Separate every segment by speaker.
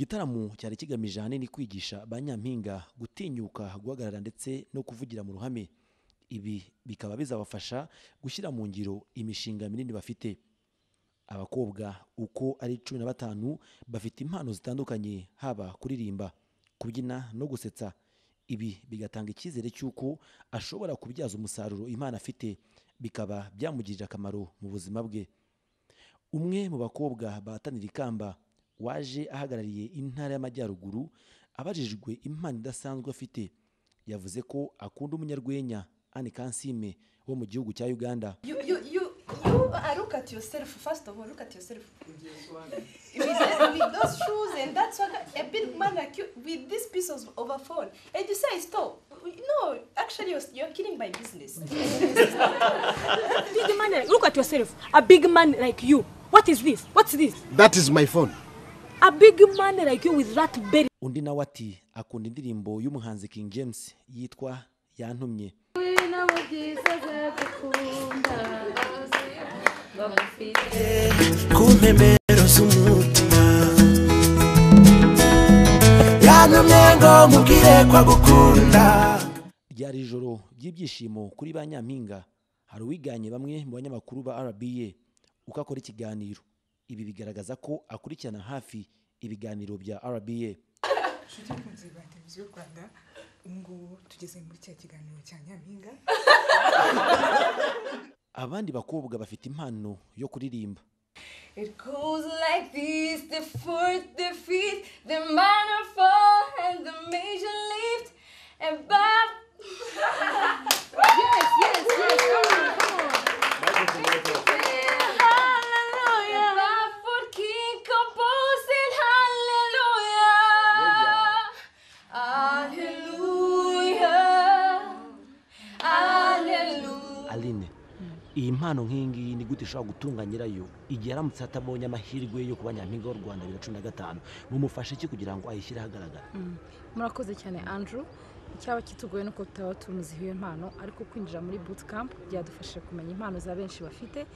Speaker 1: Igitaramo cyari kigamije ahanini kwigisha ba nyampinga gutinyuka guhagarara ndetse no kuvugira mu ruhame. Ibi bikaba bizabafasha gushyira mu ngiro imishinga minini bafite. Abakobwa uko ari 15 bafite impano zitandukanye, haba kuririmba, kubyina no gusetsa. Ibi bigatanga icyizere cy'uko ashobora kubyaza umusaruro impano afite, bikaba byamugirira akamaro mu buzima bwe. Umwe mu bakobwa bahatanira ikamba waje ahagarariye intara y'Amajyaruguru, abajijwe impano idasanzwe afite, yavuze ko akunda umunyarwenya Anne Kansime wo mu gihugu cya Uganda.
Speaker 2: You look at yourself, first of all, look at yourself. With those shoes and that's what a big man like you, with this piece of a phone. And you say, stop. No, actually, you're killing my business.
Speaker 3: Big man, look at yourself. A big man like you. What is this? What's this?
Speaker 4: That is my phone.
Speaker 3: A big man like you with that belly.
Speaker 1: Undi nawe ati akunda indirimbo y'umuhanzi King James yitwa Yantumye.
Speaker 5: Ku mpembero z'umutima yantumye ngo mubwire ko agukunda.
Speaker 1: Ryari ijoro ry'ibyishimo kuri ba nyampinga. Hari uwiganye bamwe mu banyamakuru ba RBA uko akora ikiganiro. Ibi bigaragaza ko akurikirana hafi ibiganiro bya RBA.
Speaker 6: Inshuti bakunzi ba Televiziyo Rwanda, ubu ngubu tugeze muri cya kiganiro cya nyampinga.
Speaker 1: Abandi bakobwa bafite impano yo kuririmba.
Speaker 2: It goes like this, the fourth, the fifth, the minor fall and the major lift, and bam. Yes, yes, yes, come on, come on. Hallelujah. Baffled king composing hallelujah. Hallelujah. Hallelujah.
Speaker 1: Aline, iyi mpano nk'iyi ngiyi ni gute ishobora gutunga nyirayo igihe aramutse atabonye amahirwe yo kuba nyampinga w'u Rwanda 2015? Mumufashe iki kugira ngo ayishyire ahagaragara?
Speaker 7: Murakoze cyane, Andrew. Icyaba kitugoye nuko tutaba tumuziho iyo mpano, ariko kwinjira muri bootcamp byadufashije kumenya impano za benshi bafite,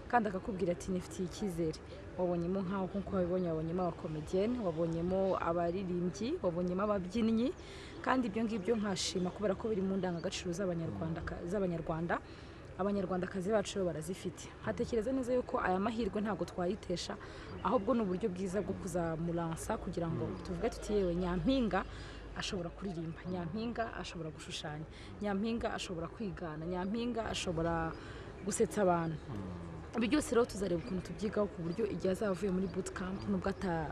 Speaker 7: kandi akakubwira ati nifitiye icyizere. Wabonyemo nkaho nkuko wabibonye, wabonyemo abakomediyeni, wabonyemo abaririmbyi, wabonyemo ababyinnyi, kandi ibyo ngibyo nkashima kubera ko biri mu ndangagaciro z'Abanyarwanda. Abanyarwandakazi bacu bo barazifite. Nkatekereza neza yuko aya mahirwe ntabwo twayitesha, ahubwo ni uburyo bwiza bwo kuzamuransa kugira ngo tuvuge tuti yewe nyampinga ashobora kuririmba, nyampinga ashobora gushushanya, nyampinga ashobora kwigana, nyampinga ashobora gusetsa abantu. Ibi byose rero tuzareba ukuntu tubyigaho ku buryo igihe azaba avuye muri bootcamp, nubwo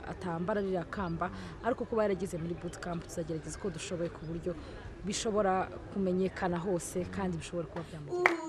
Speaker 7: atambara ririya kamba, ariko kuba yarageze muri bootcamp tuzagerageza uko dushoboye ku buryo bishobora kumenyekana hose kandi bishobora kuba byamugeraho.